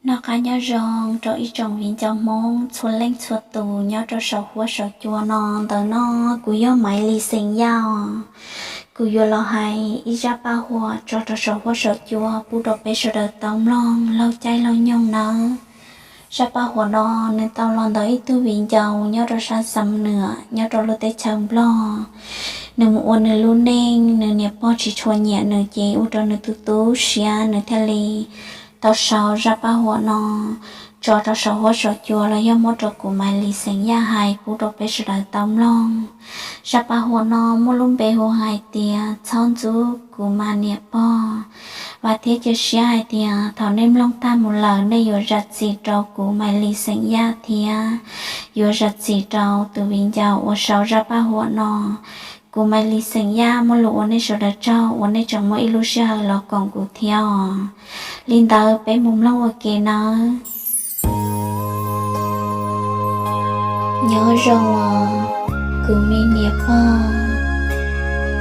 Noj qab nyob zoo rau ib tsoom viv ncaus Hmoob txhua leej txhua tus nyob rau saum huab saum cua no. Ntawm no kuv yog Maiv Lis xeem Yaj os. Kuv yuav los hais ib zaj paj huam tso rau saum huab saum cua pub rau peb sawv daws tau mloog laug caij laug nyoog nawb. Zaj paj huam no nws tau los ntawm ib tug viv ncaus nyob rau sab Xam Nuam nyob rau lub teb chaws Nplog. Nws mus ua nws lub neej, nws niam pog tsis tshua nyiam nws ces ua rau nws tu tu siab, nws thiaj li tau sau zaj paj huam no tso rau saum huab saum cua los yog muab rau kuv Maiv Lis xeem Yaj hais pub rau peb sawv daws tau mloog. Zaj paj huam no muaj lub npe hu hais tias txhob ntxub kuv mas niam pog. Vam thiab cia siab hais tias thaum nej mloog tag mus lawm nej yuav zam txim rau kuv Maiv Lis xeem Yaj thiab yuav zam txim rau tus viv ncaus uas sau zaj paj huam no. Kuv Maiv Lis xeem Yaj muaj lus ua nej sawv daws tsaug uas nej tseem muaj ib lub sij hawm los koom kuv thiab os. Li ntawd peb mus mloog ua ke nawb. Nyob zoo os, kuv me niam pog.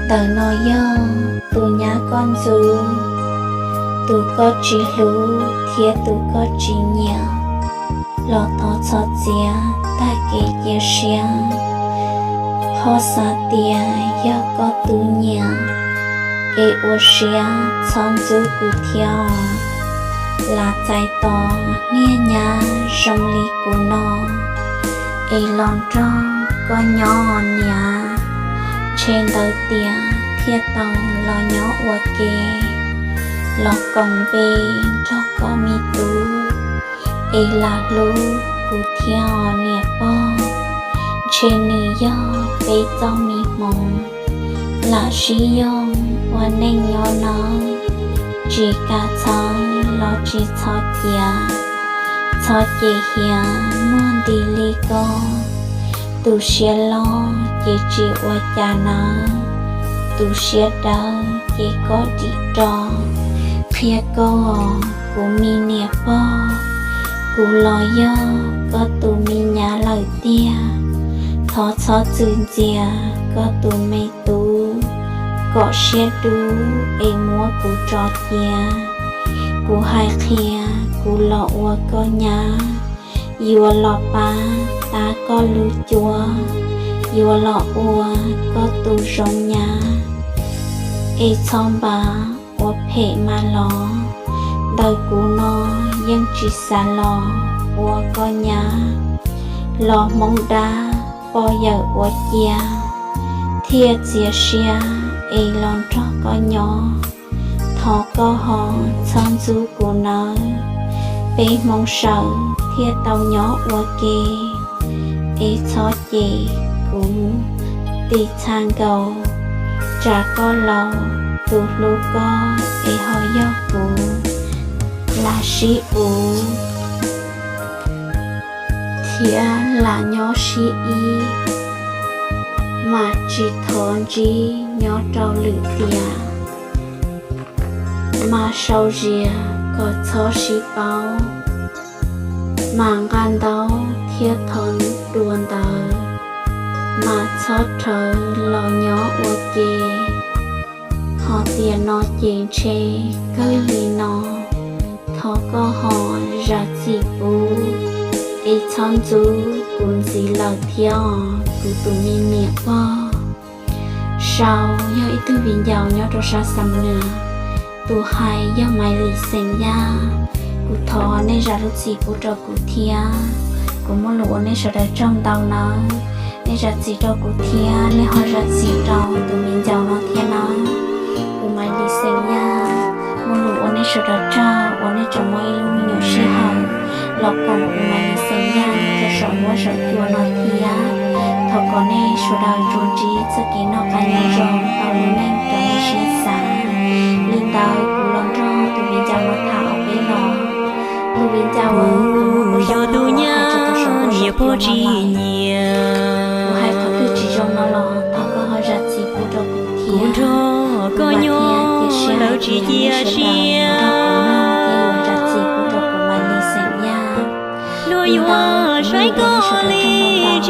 Ntawm no yog tus nyab koj ntxub, tus koj tsis hlub thiab tus koj tsis nyiam los thov txhob txiav tag kev cia siab. Ho xav tias yog koj tus nyiam, es ua siab txhob ntxub kuv thiab os. Lam txais tos niag nyab zoo li kuv no, es los nrog koj nyob niam. Ntshe ntawd tias thiaj tau los nyob ua ke, los koom npe nrog koj me tub, es lam hlub kuv thiab os niam pog. Ntshe nws yog peb txoj me hmoov, lam sib yoog ua neej nyob nawb. Tsis kam txhawj los tsis txhob ciav, txhob cem hiav muag nti li koj. Tus siab loj ces tsis ua cas nawb, tus siab dawb ces koj dim ro. Qhia koj, kuv me niam pog, kuv los yog koj tus me nyab lawm tiag. Thov txhob txwm ntxias koj tus me tub kom siab dub es muab kuv tso cia. Kuv hais qhia kuv los ua koj nyab, yuav los pab tab koj lub cuab, yuav los ua koj tus zoo nyab. Es txhob npam ua phem mas los, ntawm kuv no yeej tsis xav los ua koj nyab. Los Hmoob dab pog yawm ua cia, thiaj txiav siab es los nrog koj nyob. Thov koj ho txhob ntxub kuv nawb, peb Hmoob sawv thiaj tau nyob ua ke. Es txhob cem kuv tim txha nkaus, tsam koj laus tus hlub koj es ho yog kuv lam sib uv thiab lam nyob sib ib, mas tsis thov ntsib nyob rau lwm tiam. Mas sau zias kom txhob sib paub, mas nqa ntaub thiab thov dua ntawd, mas txhob rhawv los nyob ua ke. Ho tiam no ces ntshe kawg li no, thov koj ho zam txim kuv, es txhob ntxub kuv ntxiv lawm thiab os kuv tus me niam pog. Sau yog ib tug viv ncaus nyob rau sab Xam Nuam, tus hais yog Maiv Lis xeem Yaj. Kuv thov nej zam lub txim pub rau kuv thiab, kuv muaj lus ua nej sawv daws tsaug ntau nawb. Nej zam txim rau kuv thiab nej ho zam txim rau tus viv ncaus no thiab nawb. Kuv Maiv Lis xeem Yaj muaj lus ua nej sawv daws tsaug uas nej tseem muaj ib lub me nyuam sij hawm los koom kuv Maiv Lis xeem Yaj nyob rau saum huab saum cua no thiab. Thov kom nej sawv daws tsuas ntsib txoj kev noj qab nyob zoo tau lub neej raws li siab xav. Li ntawd kuv los nrog tus viv ncaus no tham ob peb los. Tus viv ncaus, kuv yog tus hais tsis tau saum huab saum cua no lawm. Kuv hais qhov twg tsis zoo no los thov koj ho zam txim pub rau kuv thiab. Kuv vam thiab cia siab hais tias nej sawv daws nrog kuv mloog thiab yuav zam txim pub rau kuv Maiv Lis xeem Yaj. Li ntawd kuv muaj lus ua nej sawv daws tsaug ntau ntau uas nej tseem muaj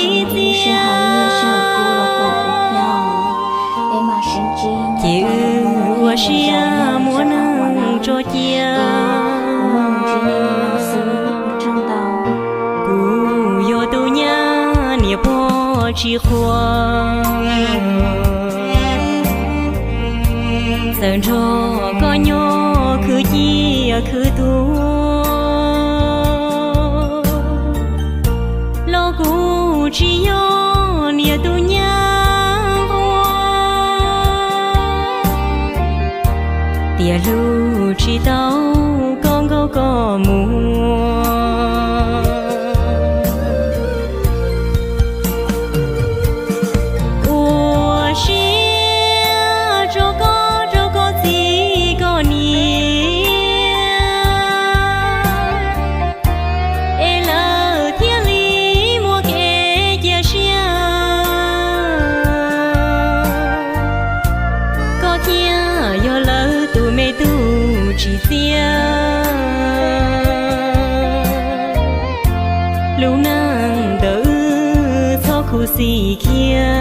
ib lub sij hawm nyiaj sij hawm kub los koom kuv thiab os. Peb mam sib ntsib nyob rau lwm zaus, nej sawv daws muaj noj qab nyob zoo. Kuv muaj lus ntsib nej li no. tsis qhuas. Txawm nrog koj nyob khwv ciaj khwv tuag, los kuv tsis yog niam tus nyab nquag, tias hlub tsis tau koj nkauj koj muam. Ua siab rau koj rau koj txiv koj niam, es lawv thiaj li muaj kev cia siab. Koj thiaj yog lawv tus me tub tsim txiaj, lub neej ntawm wb txhob khuv xim khiab.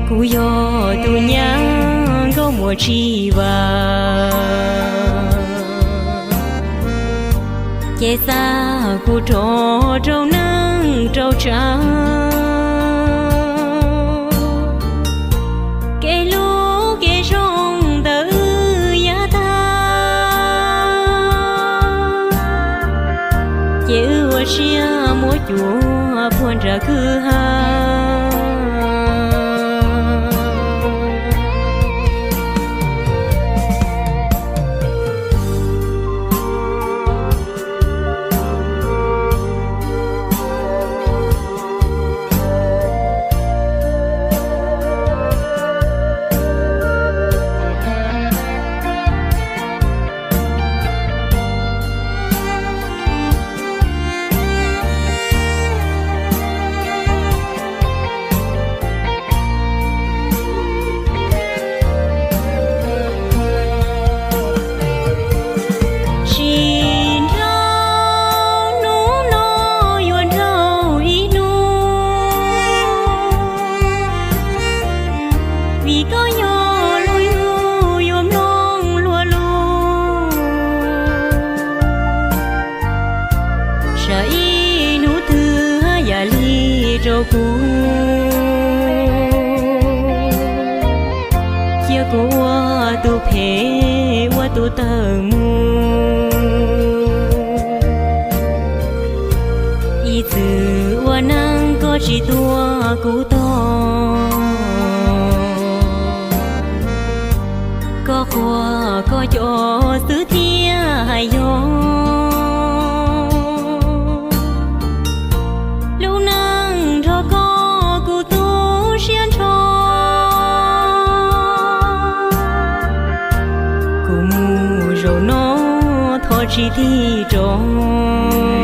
Kuv yog tus nyab nkauj muam tsis vam, ces xa kuv rov rau neej rau tsav. Kev hlub kev zoo ntawm wb yav tag, ces wb ua siab muab cuam puag nram kwj ha. Tsis nrauj hnub no yuav nrauj ib hnub, vim koj yog lub yug yuav mloog luag lus. Tsam ib hnub twg haj yam li rau kuv, cia kuv ua tus phem ua tus tawg mus. Ib txwm ua neej koj tsis tuaj kuv tog, koj quaj koj cov xwb thiaj hais yog. Lub neej nrog koj kuv tu siab nrho, kuv mus zaum no thov tsis tig rov.